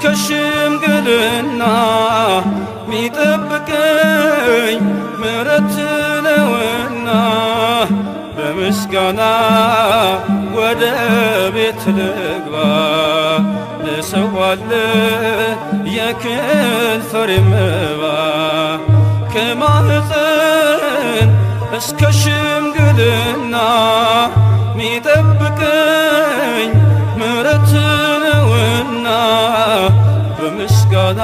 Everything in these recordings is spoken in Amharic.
እስከ ሽምግልና ሚጠብቀኝ ምሕረት ነውና በምስጋና ወደ ቤት ልግባ ልሰዋልህ የከንፈሬን መባ ከማህፀን እስከ ሽምግልና ሚጠብቀኝ ምሕረት ነውና በምስጋና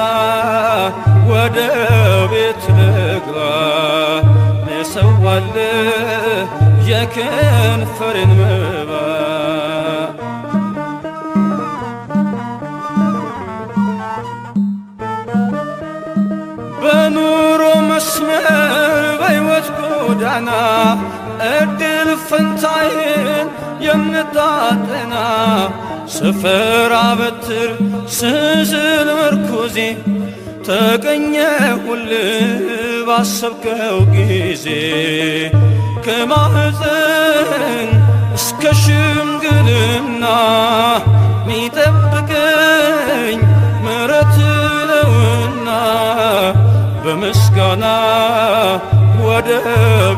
ወደ ቤት ልግባ ልሰዋልህ የከንፈሬን መባ በኑሮ መስመር በሕይወት ጎዳና እድል ፈንታዬን የምታጠና ስፈራ በትር ስዝል ምርኩዜ ተገኘሁልህ ባሰብከው ጊዜ ከማህፀን እስከ ሽምግልና ሚጠብቀኝ ምሕረት ነውና በምስጋና ወደ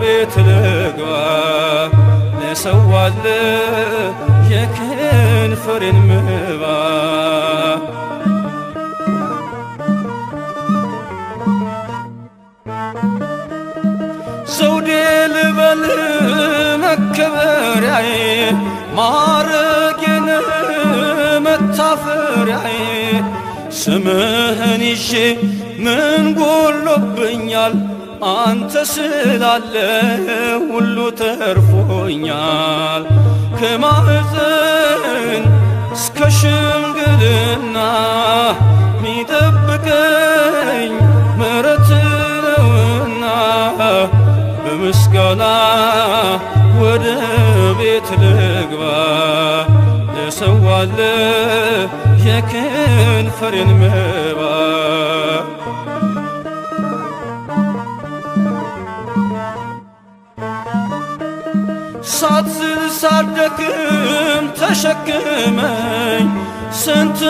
ቤት ልግባ ልሰዋልህ የከንፈሬን መባ ዘውዴ ልበል መከበሪያዬ ማዕረጌን መታፈሪያዬ ስምህን ይዤ ምን ጎሎብኛል አንተ ስላለ ሁሉ ተርፎኛል ከማህፀን እስከ ሽምግልና ሚጠብቀኝ ምሕረት ነውና በምስጋና ወደ ቤት ልግባ ልሰዋልህ የከንፈሬን መባ ሳትዝል ሳትደክም ተሸክመኝ ስንት